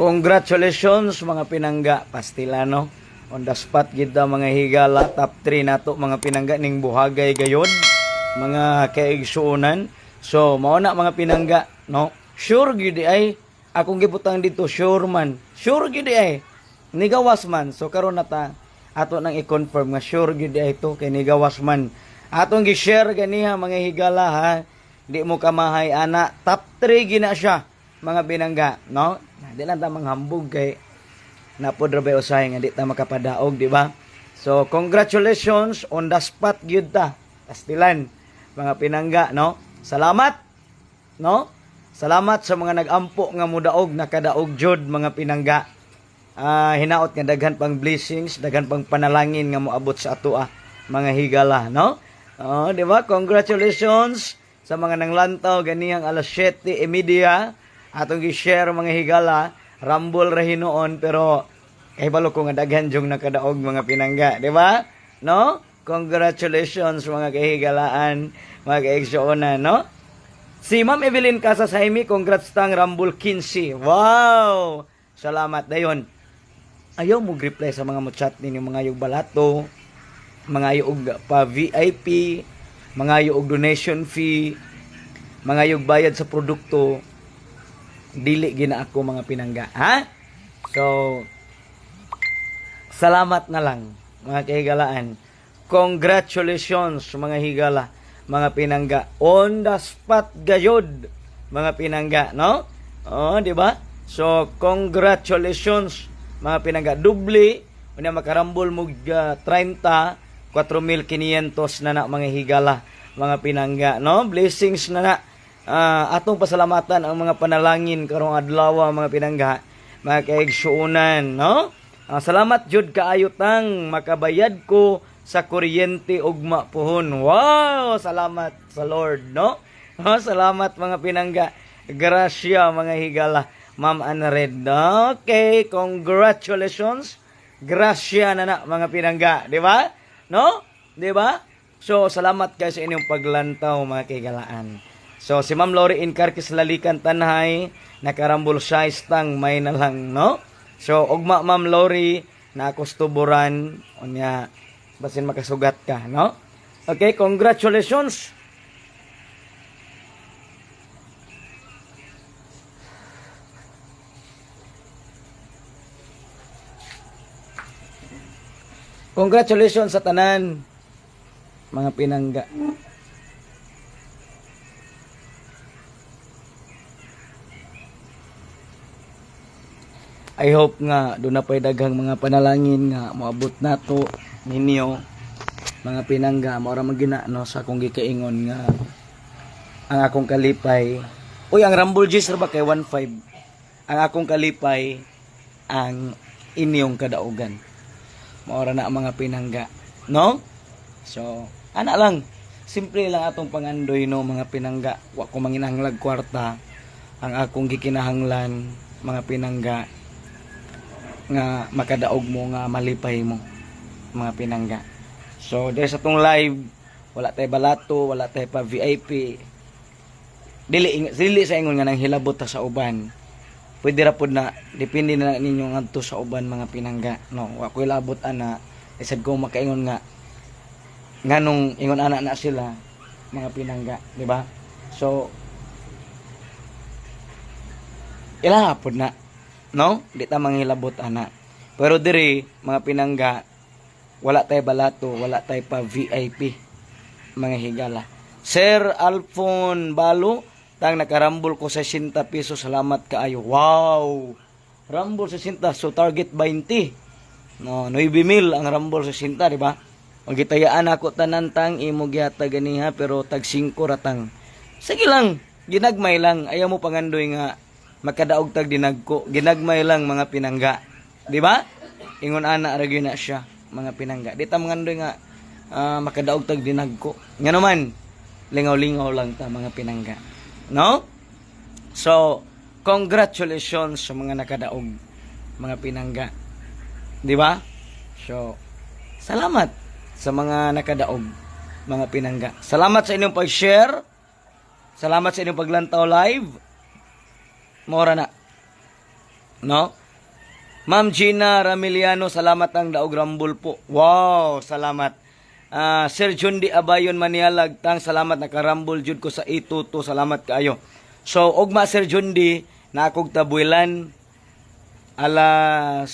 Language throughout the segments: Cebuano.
Congratulations, mga pinangga, pastilano. On the spot gid ta, mga higala, top 3 nato, mga pinangga, ning buhagay gayod, mga kaigsuonan. So mao na, mga pinangga, no? Sure gid ay akong gibutang dito, sure man. Sure gid ay nigawas man. So karon na ta ato nang i-confirm nga sure gid ay to kay nigawas man. Atong gi-share ganiha, mga higala, ha. Di mo kamahay ana, top 3 gina siya, mga pinangga, no? Di lang ta manghambog kay napod ra bay usahay nga di ta makapadaog, di ba? So congratulations, on the spot gyud ta. Pastilan, mga pinangga, no? Salamat, no? Salamat sa mga nag-ampo nga mudaog, nakadaog jud, mga pinangga. Hinaot nga daghan pang blessings, daghan pang panalangin nga moabot sa atoa, mga higala, no? Oh, di ba? Congratulations sa mga nanglantaw ganihang alas 7:30. Atong gi-share, mga higala, rambol ra hinuon pero kahibalo ko nga daghan jung nakadaog, mga pinangga, di ba? No? Congratulations, mga kahigalaan, mga kaigsuonan, no? Si Ma'am Evelyn Casas Jaime, congrats tang, Rambol 15. Wow! Salamat dayon. Ayaw mo reply sa mga mo chat ninyo, mga yung balato, mga og pa VIP, mga og donation fee, mga yung bayad sa produkto. Dili gina ako, mga pinangga, ha? So salamat na lang, mga kahigalaan. Congratulations, mga higala, mga pinangga. On the spot gayod, mga pinangga, no? Oh, di ba? So congratulations, mga pinangga. Dubli, unya makarambol mo 30, 4,500 na na, mga higala, mga pinangga, no? Blessings na na. Atong pasalamatan ang mga panalangin karong adlaw, mga pinangga, mga kaigsuonan, no? Salamat jud kaayo tang, makabayad ko sa kuryente ugma puhon. Wow, salamat sa Lord, no? Oh, salamat, mga pinangga. Gracia, mga higala. Ma'am Anred. Okay, congratulations. Gracia na na, mga pinangga, di ba? No? Di ba? So, salamat kayo sa inyong paglantaw, mga kahigalaan. So, si Ma'am Lori Incarquis Lalikan Tanhay, nakarambol size tang, may na lang, no? So, ugma, Ma'am Lori, na kustuburan, unya, basin makasugat ka, no? Okay, congratulations! Congratulations sa tanan, mga pinangga. I hope nga doon na pa'y daghang mga panalangin nga moabot nato ninyo, mga pinangga. Mao ra man gina, no, sa akong gikaingon nga ang akong kalipay. Uy, ang Rumble G's ra ba kay 1.5? Ang akong kalipay ang inyong kadaugan. Mao ra na, mga pinangga, no? So, ana lang. Simple lang atong pangandoy, no, mga pinangga. Wa ko manginahanglag kwarta. Ang akong gikinahanglan, mga pinangga, nga makadaog mo, nga malipay mo, mga pinangga. So, dahil sa tong live, wala tay balato, wala tay pa VIP. Dili dili sa ingon nga nang hilabot ta sa uban. Pwede ra pod na, depende na ninyo ngadto sa uban, mga pinangga, no? Wa ko hilabot ana, isad ko makaingon nga nganong ingon ana na sila, mga pinangga, di ba? So ila pod na, no? Di ta manghilabot ana. Pero diri, mga pinangga, wala tay balato, wala tay pa VIP, mga higala. Sir Alfon Balo, tang, nakarambol ko sa 60 pesos, salamat kaayo. Wow! Rambol 60, so target 20. No, 9,000 ang rambol 60, di ba? Ang gitayaan ako tanan tang imo gihatag ganiha pero tag 5 ratang. Sige lang, ginagmay lang. Ayaw mo pangandoy nga makadaog tag dinagko. Ginagmay lang, mga pinangga. Di ba? Ingon ana ra gyud na siya, mga pinangga. Di ta mangandoy nga makadaog tag dinagko. Nga naman, lingaw-lingaw lang ta, mga pinangga. No? So, congratulations sa mga nakadaog, mga pinangga. Di ba? So, salamat sa mga nakadaog, mga pinangga. Salamat sa inyong pag-share. Salamat sa inyong paglantaw live. Mora na. No? Ma'am Gina Ramiliano, salamat ang daog rambol po. Wow, salamat. Sir John D. Abayon Manialag, tang salamat, nakarambol jud ko sa ituto. Salamat kaayo. So, ugma, Sir John D, na akong Tabuelan alas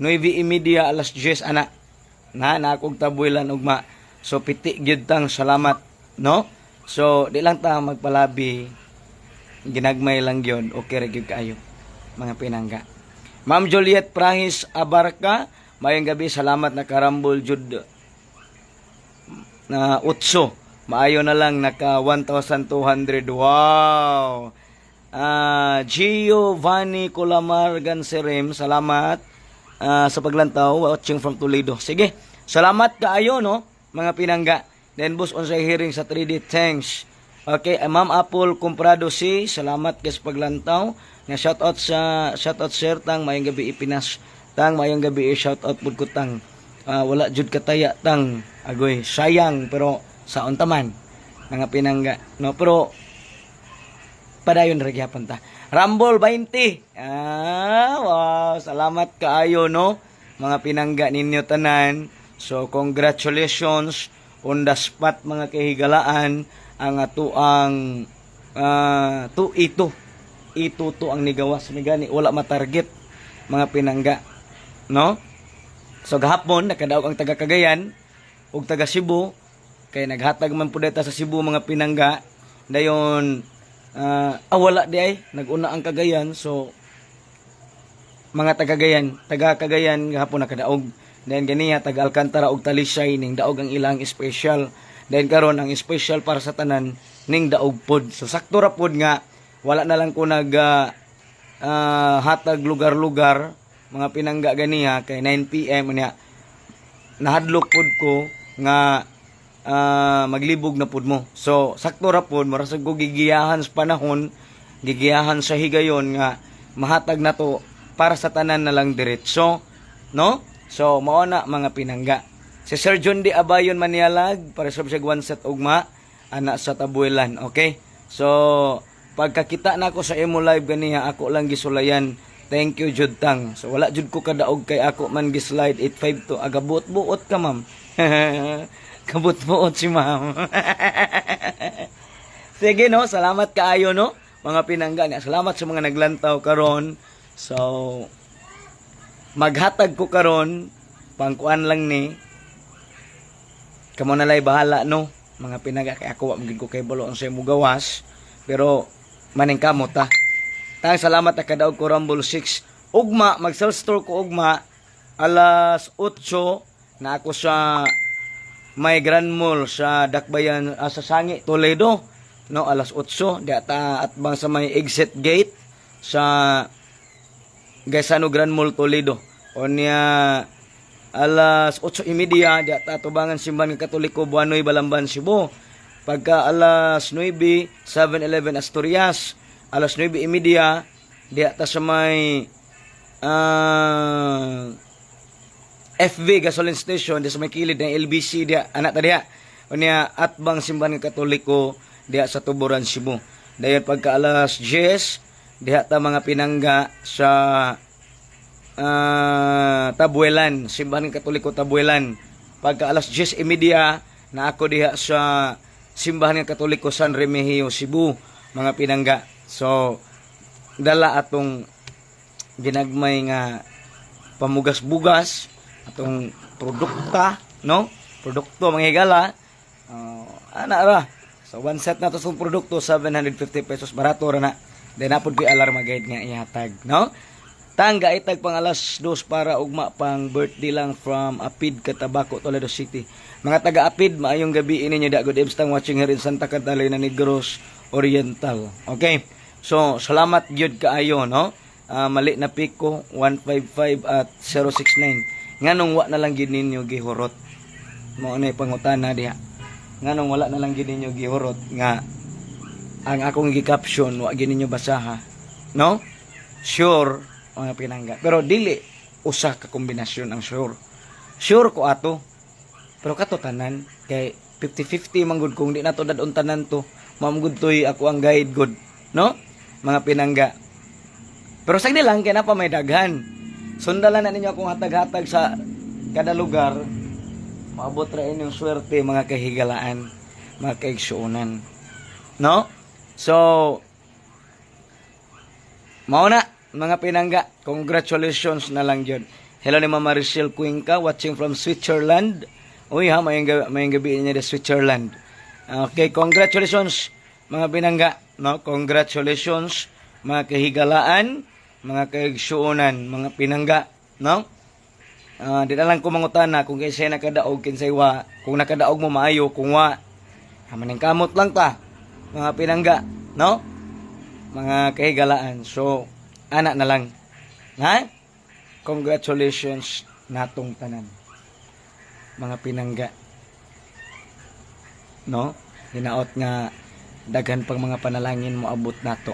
9:30, alas 10 ana. Na akong Tabuelan ugma. So piti gyud tang, salamat, no? So di lang ta magpalabi, ginagmay lang gyud, okay ra gyud kaayo, mga pinangga. Ma'am Juliet Prangis Abarca, mayong gabi, salamat, nakarambol jud na utso. Maayo na lang naka 1,200. Wow. Giovanni Colamar Ganserem, salamat sa paglantaw, watching from Toledo. Sige, salamat kaayo, no, mga pinangga. Then boss, unsay hearing sa 3D, thanks. Okay, Ma'am Apple Comprado C, salamat kay sa paglantaw. Nga shout out sa shout out sir tang, maayong gabi ipinas. Tang, maayong gabi, shout out pud ko, tang. Wala jud kataya, tang. Agoy, sayang, pero saon taman, mga pinangga, no? Pero padayon ra gyapon ta. Rambol 20. Wow, salamat kaayo, no, mga pinangga ninyo tanan. So congratulations, on the spot, mga kahigalaan, ang atuang tu ito. Ito to ang nigawas ni gani wala matarget, mga pinangga, no? So gahapon nakadaog ang taga Cagayan ug taga Cebu kay naghatag man pud ta sa Cebu, mga pinangga. Dayon wala di ay naguna ang Cagayan, so mga taga Cagayan gahapon nakadaog. Then ganiya taga Alcantara ug Talisay ning daog ang ilang special. Then karon ang special para sa tanan ning daog pod. So sakto ra pod nga wala na lang ko nag hatag lugar-lugar, mga pinangga, ganiha kay 9 PM niya, nahadlok pod ko nga maglibog na pud mo. So sakto ra pod, mura sa ko gigiyahan sa panahon, gigiyahan sa higayon nga mahatag na to para sa tanan na lang diretso, no? So mao na, mga pinangga. Si Sir John D. Abayon Manialag, para sa siya one set ugma ana sa Tabuelan, okay? So pagkakita na ako sa imo live ganiha, ako lang gisulayan. Thank you jud, tang. So wala jud ko kadaog kay ako man gislide 852. Aga buot-buot ka, ma'am. Kabut-buot si ma'am. Sige, no, salamat kaayo, no, mga pinangga. Salamat sa mga naglantaw karon. So maghatag ko karon pangkuan lang ni kamo na lay bahala, no, mga pinangga, kay ako wa man gid ko kay balo ang sa imo gawas, pero maning kamo ta. Tang, salamat, nakadaog ko Rumble 6. Ugma mag sell store ko ugma alas 8 na ako sa may Grand Mall sa Dakbayan, sa Sangi, Toledo, no, alas 8 di ata atbang sa may exit gate sa Gaisano Grand Mall, Toledo. Onya alas 8:30 di ata tubangan Simbahan ng Katoliko, Buanoy, Balamban, Cebu. Pagka alas 9, 7-Eleven Asturias. Alas 9:30 di ata sa may FV gasoline station di sa may kilid ng LBC diya anak ta diha. Unya atbang Simbahan ng Katoliko diha sa Tuburan, Cebu. Dayon pagka alas 10 diha ta, mga pinangga, sa Tabuelan, Simbahan ng Katoliko, Tabuelan. Pagka alas 10:30 na ako diha sa Simbahan ng Katoliko San Remigio, Cebu, mga pinangga. So dala atong ginagmay nga pamugas-bugas, atong produkta, no? Produkto, mga higala. Ana ra. So one set na to sa produkto, 750 pesos, barato ra na. Then napod ko'y alarma guide nga ihatag, no? Tangga itag pang alas 2 para ugma, pang birthday lang from Apid, Katabaco, Toledo City. Mga taga Apid, maayong gabi ninyo da. Good evening, watching here in Santa Catalina, Negros Oriental. Okay. So, salamat gyud kaayo, no? Mali na piko 155 at 069. Nganong wa na lang gid ninyo gihurot? Mao na pangutana diha. Nganong wala na lang gid ninyo gihurot nga ang akong gi-caption wa gid ninyo basaha, no? Sure, mga pinangga. Pero dili usa ka kombinasyon ang sure. Sure ko ato. Pero kato tanan kay 50-50 man gud kung di nato dadon tanan to. Mao gud toy ako ang guide good, no? Mga pinangga. Pero sagdi lang kay na pa may daghan. Sundalan na ninyo akong hatag-hatag sa kada lugar. Maabot ra inyong swerte, mga kahigalaan, mga kaigsuonan. No? So, mao na, mga pinangga. Congratulations na lang jud. Hello ni Mama Maricel Cuenca, watching from Switzerland. Uy ha, mayong gabi niya sa Switzerland. Okay, congratulations, mga pinangga. No? Congratulations, mga kahigalaan, mga kaigsuonan, mga pinangga. No? Ah, di na lang ko mangutana kung kinsay nakadaog, kinsay wa. Kung nakadaog mo, maayo. Kung wa, maning kamot lang ta, mga pinangga, no? Mga kahigalaan. So, ana na lang. Ha? Congratulations natong tanan, mga pinangga. No? Hinaot nga daghan pang mga panalangin mo abot nato.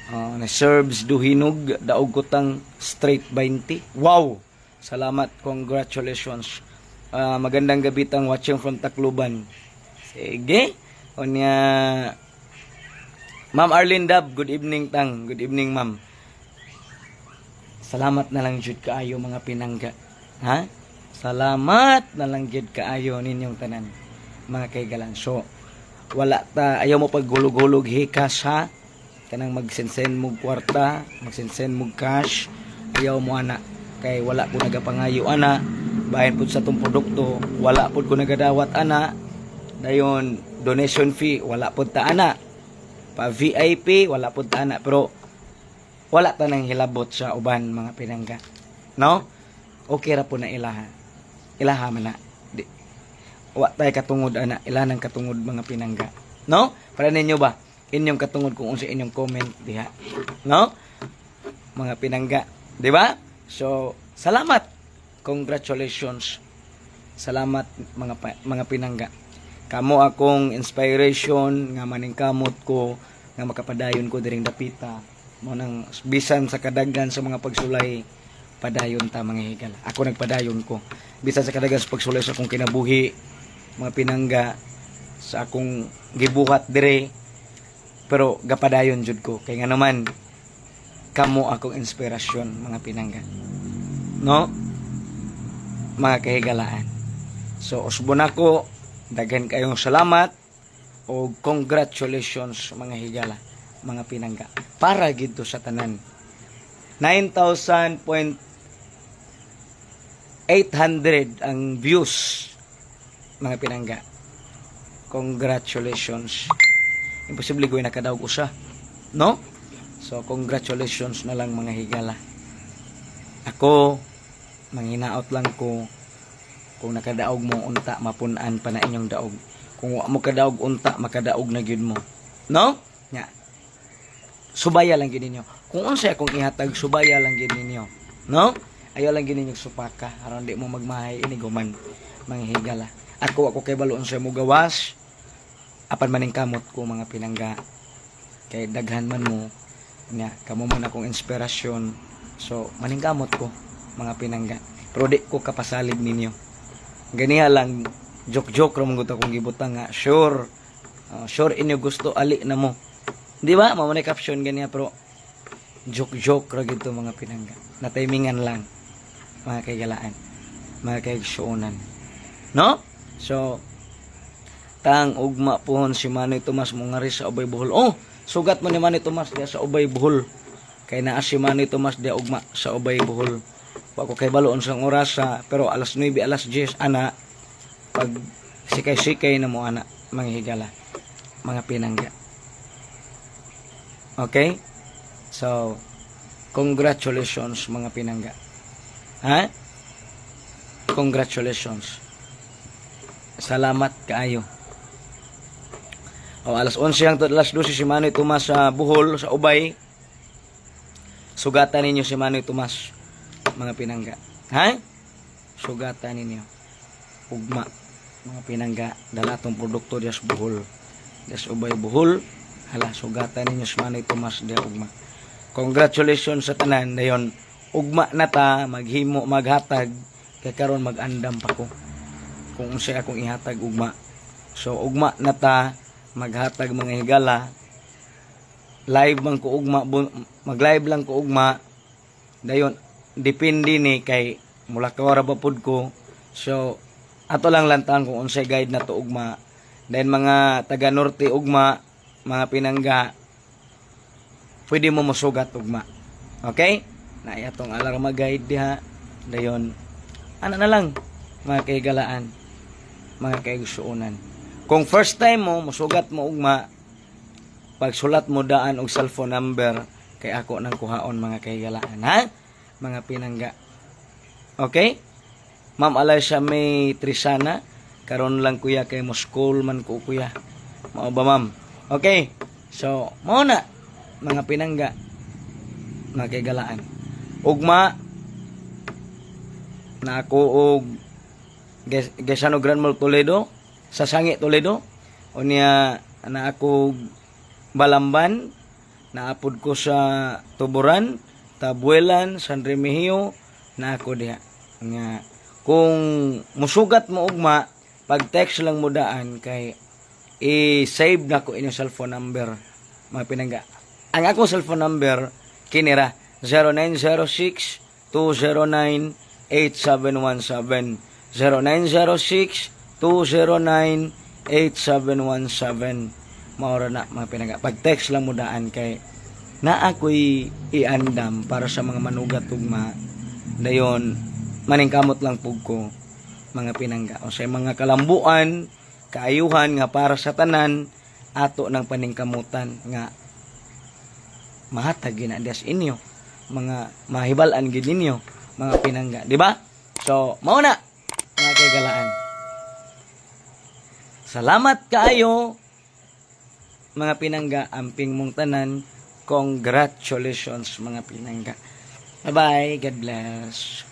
Na serves duhinog daog kutang straight 20. Wow! Salamat, congratulations. Magandang gabi tang, watching from Tacloban. Sige. Unya Ma'am Arlene Dab, good evening tang. Good evening, ma'am. Salamat na lang jud kaayo, mga pinangga. Ha? Salamat na lang jud kaayo ninyong tanan, mga kaigalan. So, wala ta, ayaw mo paghulog-hulog hikas ha. Kanang magsensend mo kwarta, magsensend mo cash, ayaw mo ana kay wala ko nagapangayo ana. Bahin pud sa tong produkto, wala pud ko nagadawat ana. Dayon donation fee, wala pud ta ana. Pa VIP, wala pud ta ana, pero wala ta nang hilabot sa uban, mga pinangga. No? Okay ra po na ilaha. Ilaha man na. Di, wa tay katungod ana, ilaha ng katungod, mga pinangga. No? Para ninyo ba? Inyong katungod kung unsa inyong comment diha. No? Mga pinangga, di ba? So, salamat. Congratulations. Salamat, mga pinangga. Kamo akong inspiration nga maningkamot ko nga makapadayon ko diring dapita. Mo nang bisan sa kadaghan sa mga pagsulay, padayon ta, mga higala. Ako, nagpadayon ko. Bisan sa kadaghan sa pagsulay sa akong kinabuhi, mga pinangga, sa akong gibuhat dire, pero gapadayon jud ko kay nga naman kamo akong inspirasyon, mga pinangga. No? Mga kahigalaan. So usbon ako, daghan kayong salamat o congratulations, mga higala, mga pinangga. Para gito sa tanan. 9,800 ang views, mga pinangga. Congratulations. Imposible ko nakadaog usa. No? So congratulations na lang, mga higala. Ako, manghinaot lang ko kung nakadaog mo, unta mapunan pa na inyong daog. Kung wa mo kadaog, unta makadaog na gyud mo. No? Nya. Subaya lang gyud ninyo. Kung unsay akong ihatag, subaya lang gyud ninyo. No? Ayaw lang gyud ninyo supaka aron di mo magmahay ini guman, mga higala. Ako kay balo unsay mo gawas. Apan maning kamot ko, mga pinangga, kay daghan man mo nya, kamo man akong inspirasyon. So maningkamot ko, mga pinangga. Pero di ko kapasalig ninyo. Ganiha lang, joke joke ra man gud akong gibutang nga sure. Sure inyo gusto, ali na mo. Di ba? Mao man caption ganiya, pero joke joke ra gid to, mga pinangga. Na timingan lang, mga kaigalaan, mga kaigsuonan. No? So tang ugma pohon si Manoy Tomas mo ngari sa Ubay, Bohol. Oh, sugat mo ni Manoy Tomas diya sa Ubay, Bohol. Kay naa si Manoy Tomas diya ugma sa Ubay, Bohol. Wa ko kay balo unsang oras sa, pero alas 9, alas 10 ana, pag sikay-sikay na mo ana, mga higala, mga pinangga. Okay? So, congratulations, mga pinangga. Ha? Congratulations. Salamat kaayo. O, alas 11 hangtod alas 12 si Manoy Tomas sa Bohol, sa Ubay. Sugatan ninyo si Manoy Tomas, mga pinangga. Ha? Sugatan ninyo. Ugma, mga pinangga, dala tong produkto diya sa Bohol. Diya sa Ubay, Bohol. Hala, sugatan ninyo si Manoy Tomas diya ugma. Congratulations sa tanan. Dayon, ugma na ta, maghimo, maghatag, kay karon mag-andam pa ko kung unsay akong ihatag ugma. So ugma na ta maghatag, mga higala. Live man ko ugma, mag-live lang ko ugma. Dayon depende ni kay mulakaw ra ba pud ko. So ato lang lantahan kung unsay guide na to ugma. Then mga taga Norte ugma, mga pinangga, pwede mo mosugat ugma. Okay? Naay atong alarma guide diha. Dayon ana na lang, mga kahigalaan, mga kaigsuonan. Kung first time mo mosugat mo ugma, pagsulat mo daan og cellphone number kay ako nang kuhaon, mga kahigalaan, ha, mga pinangga. Okay, Ma'am Alicia May Trisana, karon lang, kuya, kay mo school man ko, kuya. Mao ba, ma'am? Okay, so mao na, mga pinangga, mga kahigalaan. Ugma na ako og Gaisano Grand Mall Toledo, sa Sangi Toledo. Unya na ako Balamban, naapod ko sa Tuburan, Tabuelan, San Remigio, na ako diha. Nga kung musugat mo ugma, pag text lang mo daan kay i-save na ko inyong cellphone number, mga pinangga. Ang akong cellphone number kinira 0906 209 8717, 0906 209 8717. Maura na, mga pinangga. Pag text lang mo daan kay naa ko'y iandam para sa mga manugat ugma. Dayon maningkamot lang pug ko, mga pinangga, o sa mga kalambuan, kaayuhan nga para sa tanan, ato ng paningkamutan nga mahatag gina dias inyo, mga mahibal-an gid ninyo, mga pinangga, di ba? So mao na, mga kaigalaan. Salamat kaayo, mga pinangga. Amping mong tanan. Congratulations, mga pinangga. Bye bye. God bless.